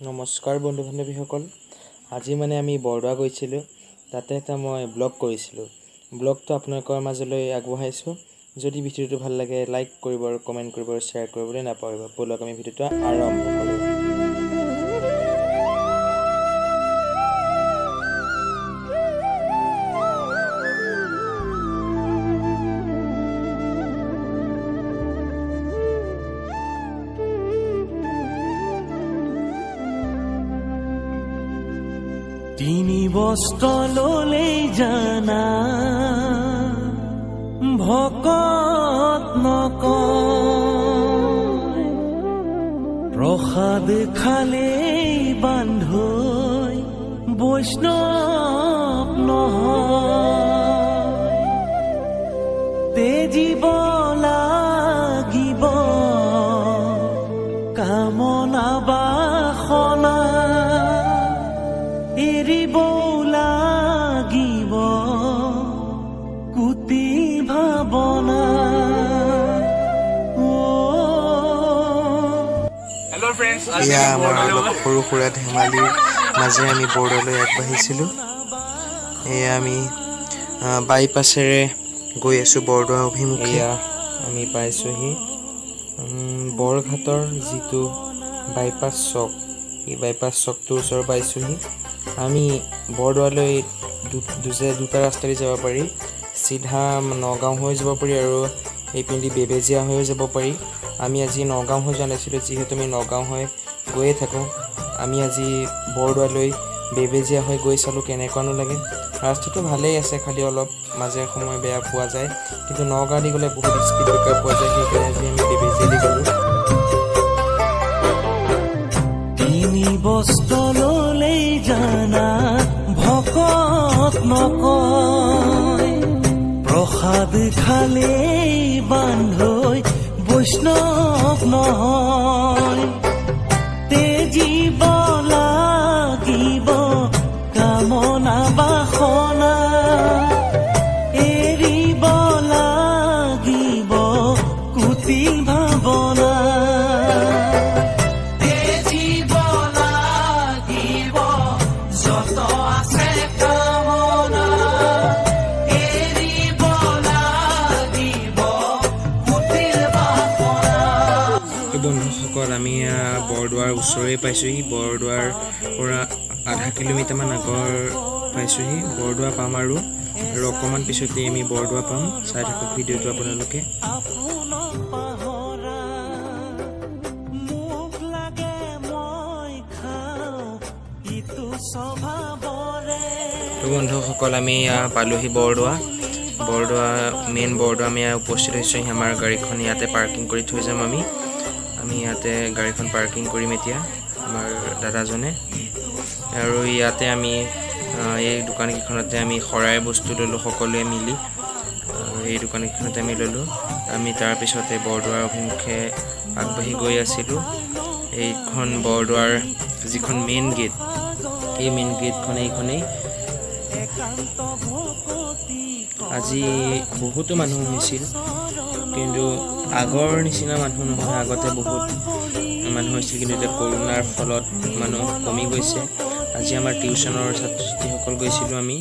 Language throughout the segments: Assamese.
নমস্কাৰ বন্ধু বান্ধৱীসকল, আজি মানে আমি বৰদোৱা গৈছিলোঁ। তাতে এটা মই ব্লগ কৰিছিলোঁ। ব্লগটো আপোনালোকৰ মাজলৈ আগবঢ়াইছোঁ। যদি ভিডিঅ'টো ভাল লাগে লাইক কৰিব আৰু কমেণ্ট কৰিব আৰু শ্বেয়াৰ কৰিবলৈ নাপাহৰিব। ব'লক আমি ভিডিঅ'টো আৰম্ভ কৰোঁ। তিনি বস্ত্ৰ ললেই জানা ভকত নকয়, প্ৰসাদ খালেই বান্ধৈ বৈষ্ণৱ নহয়। তেজিব লাগিব কামনা বাসনা, এৰিব লাগিব কুটিল ভাৱনা। এয়া আমাৰ অলপ সৰু সুৰা ধেমালিৰ মাজেৰে আমি বৰদোৱালৈ আগবাঢ়িছিলোঁ। এয়া আমি বাইপাছেৰে গৈ আছোঁ বৰদোৱা অভিমুখে। এয়া আমি পাইছোঁহি বৰঘাটৰ যিটো বাইপাছ চক, এই বাইপাছ চকটোৰ ওচৰ পাইছোঁহি। আমি বৰদোৱালৈ দুটা ৰাস্তাৰে যাব পাৰি। চিধা নগাঁও হৈ যাব পাৰি আৰু এইপিনেদি বেবেজীয়া হৈও যাব পাৰি। আমি আজি নগাঁও হৈ যোৱা নাছিলোঁ, যিহেতু আমি নগাঁও হৈ গৈয়ে থাকোঁ। আমি আজি বৰদোৱালৈ বেবেজীয়া হৈ গৈ চালোঁ কেনেকুৱানো লাগে। ৰাস্তাটো ভালেই আছে, খালি অলপ মাজে সময়ে বেয়া পোৱা যায়। কিন্তু নগাঁও দি গ'লে বহুত স্পীড ব্ৰেকাৰ পোৱা যায়, সেইকাৰণে আজি আমি বেবেজীয়া দি গ'লোঁ। তিনি বস্ত্ৰ ললেই জানা ভকত নকয়, প্ৰসাদ খালেই বান্ধৈ বৈষ্ণৱ নহয়। তেজিব লাগিব কামনা বাসনা, এৰিব লাগিব কুটিল ভাৱনা। তেজিব লাগিব যত আছে কামনা, এৰিব লাগিব কুটিল বাসনা। বন্ধুসকল, আমি বৰদোৱাৰ ওচৰেই পাইছোঁহি। বৰদোৱাৰ পৰা আধা কিলোমিটাৰমান আগৰ পাইছোঁহি। বৰদোৱা পাম আৰু অকণমান পিছতেই আমি বৰদোৱা পাম। চাই থাকক ভিডিঅ'টো আপোনালোকে। আপোনাক পাহৰা মোক লাগে মই খাওঁ ইটো স্বভাৱৰে। তো বন্ধুসকল, আমি পালোহি বৰদোৱা। বৰদোৱা মেইন বৰদোৱা আমি উপস্থিত হৈছোঁহি। আমাৰ গাড়ীখন ইয়াতে পাৰ্কিং কৰি থৈ যাম। আমি আমি ইয়াতে গাড়ীখন পাৰ্কিং কৰিম এতিয়া, আমাৰ দাদাজনে। আৰু ইয়াতে আমি এই দোকানকেইখনতে আমি শৰাই বস্তু ল'লোঁ সকলোৱে মিলি। এই দোকানকেইখনতে আমি ল'লোঁ। আমি তাৰপিছতে বৰদোৱাৰ অভিমুখে আগবাঢ়ি গৈ আছিলোঁ। এইখন বৰদোৱাৰ যিখন মেইন গেট, এই মেইন গেটখন এইখনেই। আজি বহুতো মানুহ হৈছিল, কিন্তু আগৰ নিচিনা মানুহ নহয়। আগতে বহুত মানুহ হৈছিল, কিন্তু এতিয়া কৰোণাৰ ফলত মানুহ কমি গৈছে। আজি আমাৰ টিউশ্যনৰ ছাত্ৰ ছাত্ৰীসকল গৈছিলোঁ আমি।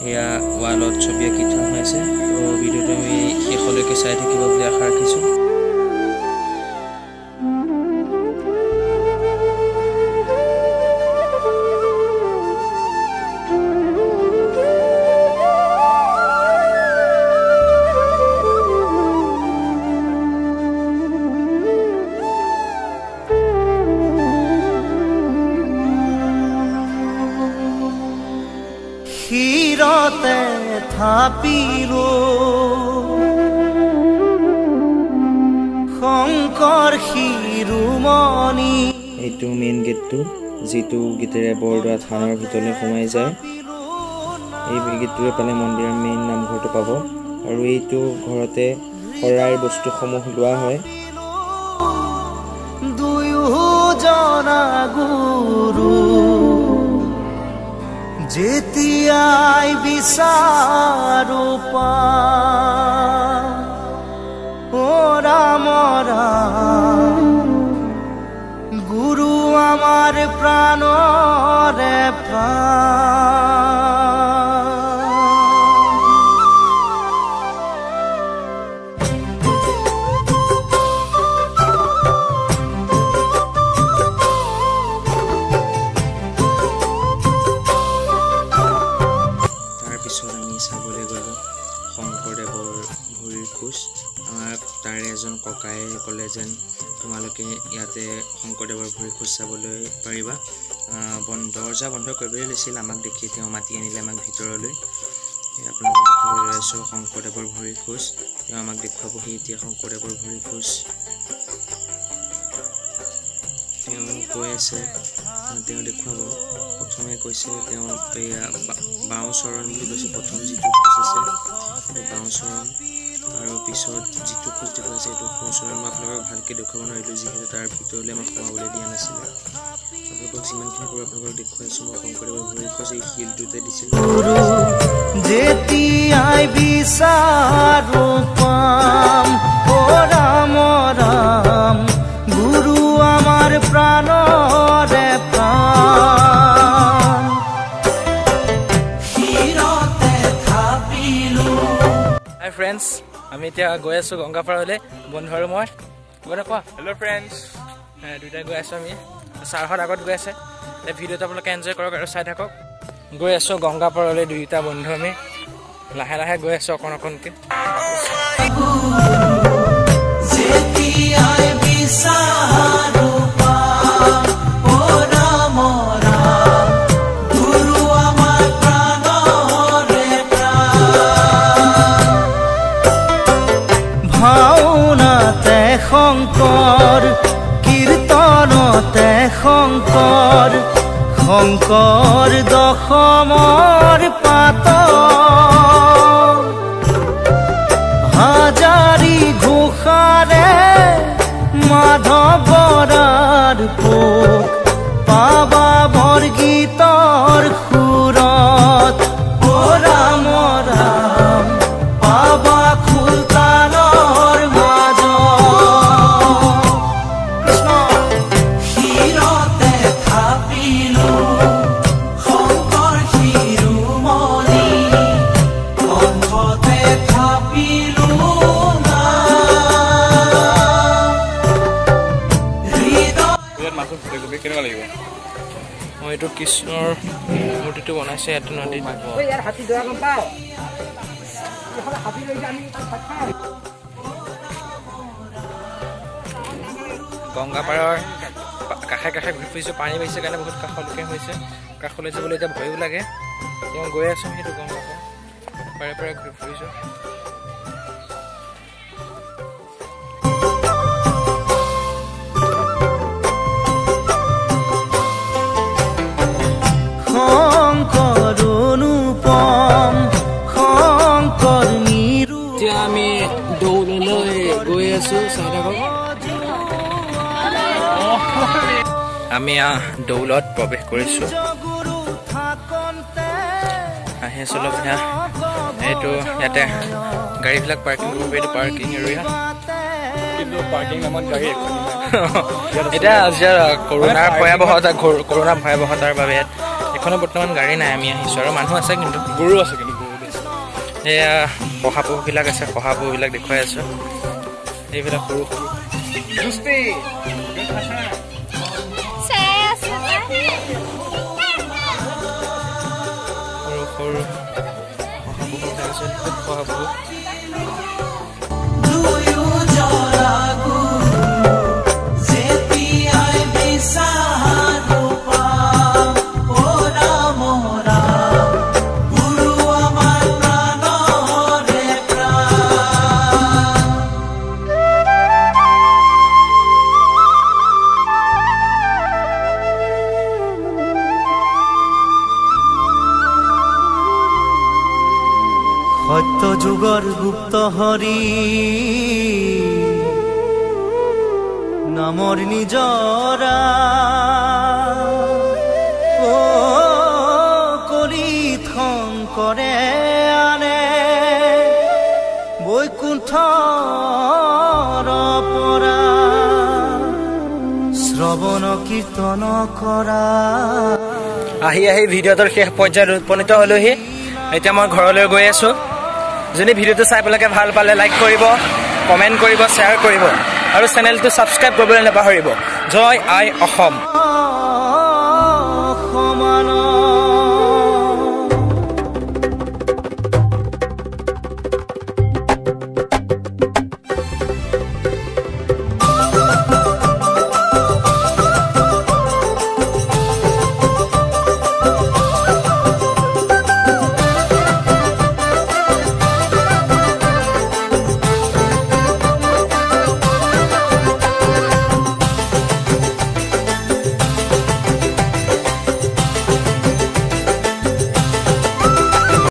এয়া ৱালত ছবি আঁকি থোৱা হৈ আছে। তো ভিডিঅ'টো আমি শেষলৈকে চাই থাকিব বুলি আশা ৰাখিছোঁ। শিৰতে থাপিলো শংকৰ শিৰোমণি। এইটো মেইন গেটটো, যিটো গেটেৰে বৰদোৱা থানৰ ভিতৰলৈ সোমাই যায়। এই গেটটোৰে পালে মন্দিৰৰ মেইন নামঘৰটো পাব। আৰু এইটো ঘৰতে শৰাইৰ বস্তুসমূহ লোৱা হয়। দুয়োজনা গুৰু যেতিয়াই বিচাৰো পাওঁ, অ ৰাম ৰাম গুৰু আমাৰ প্ৰাণৰে প্ৰাণ। তাৰপিছত আমি চাবলৈ গ'লোঁ শংকৰদেৱৰ ভৰিৰ খোজ। আমাক তাৰে এজন ককায়ে ক'লে যেন তোমালোকে ইয়াতে শংকৰদেৱৰ ভৰিৰ খোজ চাবলৈ পাৰিবা। দৰ্জা বন্ধ কৰিবলৈ লৈছিল, আমাক দেখি তেওঁ মাতি আনিলে আমাক ভিতৰলৈ। আপোনালোক দেখুৱাবলৈ লৈ আছোঁ শংকৰদেৱৰ ভৰিৰ খোজ। তেওঁ আমাক দেখুৱাবহি এতিয়া শংকৰদেৱৰ ভৰিৰ খোজ। তেওঁ কৈ আছে, তেওঁ দেখুৱাব। প্ৰথমে কৈছে তেওঁ এয়া বাওঁ চৰণ বুলি কৈছে। প্ৰথম যিটো খোজ আছে সেইটো বাওঁ চৰণ, আৰু পিছত যিটো খোজ দেখুৱাইছে সেইটো সোঁ চৰণ। মই আপোনালোকক ভালকৈ দেখুৱাব নোৱাৰিলোঁ, যিহেতু তাৰ ভিতৰলৈ আমাক সোমাবলৈ দিয়া নাছিলে। আপোনালোকক যিমানখিনি পাৰোঁ আপোনালোকক দেখুৱাইছোঁ মই শংকৰদেৱৰ ভৰিৰ খোজ এই শিলটোতে দিছিল। যেতিয়াই বিচাৰো পাম, অ ৰাম ৰাম গুৰু আমাৰ প্ৰাণৰে প্ৰাণ। শিৰতে থাপিলো। হাই ফ্ৰেণ্ডছ, আমি এতিয়া গৈ আছোঁ গংগাপাৰলৈ, বন্ধু আৰু মই। কিবা এটা কোৱা। Hello' friends. দুয়োটাই গৈ আছোঁ আমি। ছাৰহঁত আগত গৈ আছে। এই ভিডিঅ'টো আপোনালোকে এনজয় কৰক আৰু চাই থাকক। গৈ আছোঁ গংগাপাৰলৈ দুয়োটা বন্ধু আমি। লাহে লাহে গৈ আছোঁ অকণ অকণকৈ। যেতিয়াই বিচাৰো পাম, অ ৰাম ৰাম গুৰু আমাৰ প্ৰাণৰে প্ৰাণ। ভাওনাতে শংকৰ, কীৰ্তনতে শংকৰ, শংকৰ দশমৰ পাত। হাজাৰি ঘোষাৰে মাধৱৰাৰ পোক পাবা বৰগীতৰ সুৰত। অ ৰাম ৰাম পাবা খুলতানৰ মাজত। কৃষ্ণ। শিৰতে থাপিলো শংকৰ শিৰোমণি, কণ্ঠতে থাপিলো নাম। হৃদয় ইয়াত মাছৰ ফটোকপি কেনেকুৱা লাগিব? মই এইটো কৃষ্ণৰ মূৰ্তিটো বনাইছে ইয়াতে নদীত। গংগাপাৰৰ কাষে কাষে ঘূৰি ফুৰিছোঁ। পানী বাঢ়িছে কাৰণে বহুত কাষলৈকে হৈছে। কাষলৈ যাবলৈ এতিয়া ভয়ো লাগে। তেওঁ গৈ আছোঁ সেইটো গংগাপাৰ পাৰে পাৰে ঘূৰি ফুৰিছোঁ। শংকৰ অনুপম, শংকৰ নিৰু। এতিয়া আমি দৌললৈ গৈ আছোঁ, চাই থাকক। আমি দৌলত প্ৰৱেশ কৰিছোঁ। গুৰু থাকন্তে আহি আছোঁ অলপ। সেয়া এইটো ইয়াতে গাড়ীবিলাক পাৰ্কিং কৰিব পাৰি, এইটো পাৰ্কিং এৰিয়া। কিন্তু পাৰ্কিং নামত গাড়ী এখন নাই। এতিয়া যেতিয়া কৰোণাৰ ভয়াৱহতা, কৰোণাৰ ভয়াৱহতাৰ বাবে ইয়াত এখনো বৰ্তমান গাড়ী নাই। আমি আহিছোঁ আৰু মানুহ আছে, কিন্তু গৰু আছে, কিন্তু গৰু বেছি। এয়া শহাপহুবিলাক আছে, শহাপহুবিলাক দেখুৱাই আছোঁ। এইবিলাক সৰু সৰু। চাই আছো। সৰু সৰু শহাপহুবিলাক আছে, খুব শহাপহু। দুয়ো জৰা গুৰু, যেতিয়াই বিচাৰো পাম, অ ৰাম ৰাম গুৰু আমাৰ প্ৰাণৰে প্ৰাণ। সত্য যুগৰ গুপ্ত হৰি নামৰ নিজৰা, ও কলিত শংকৰে আনে বৈকুণ্ঠৰ পৰা। শ্ৰৱণ কীৰ্তন কৰা। আহি আহি ভিডিঅ'টোৰ শেষ পৰ্যায়ত উপনীত হ'লোহি। এতিয়া মই ঘৰলৈ গৈ আছোঁ। যোনে ভিডিঅ'টো চাই পেলাই ভাল পালে লাইক কৰিব, কমেণ্ট কৰিব, শ্বেয়াৰ কৰিব আৰু চেনেলটো ছাবস্ক্ৰাইব কৰিবলৈ নাপাহৰিব। জয় আই অসম। সমান।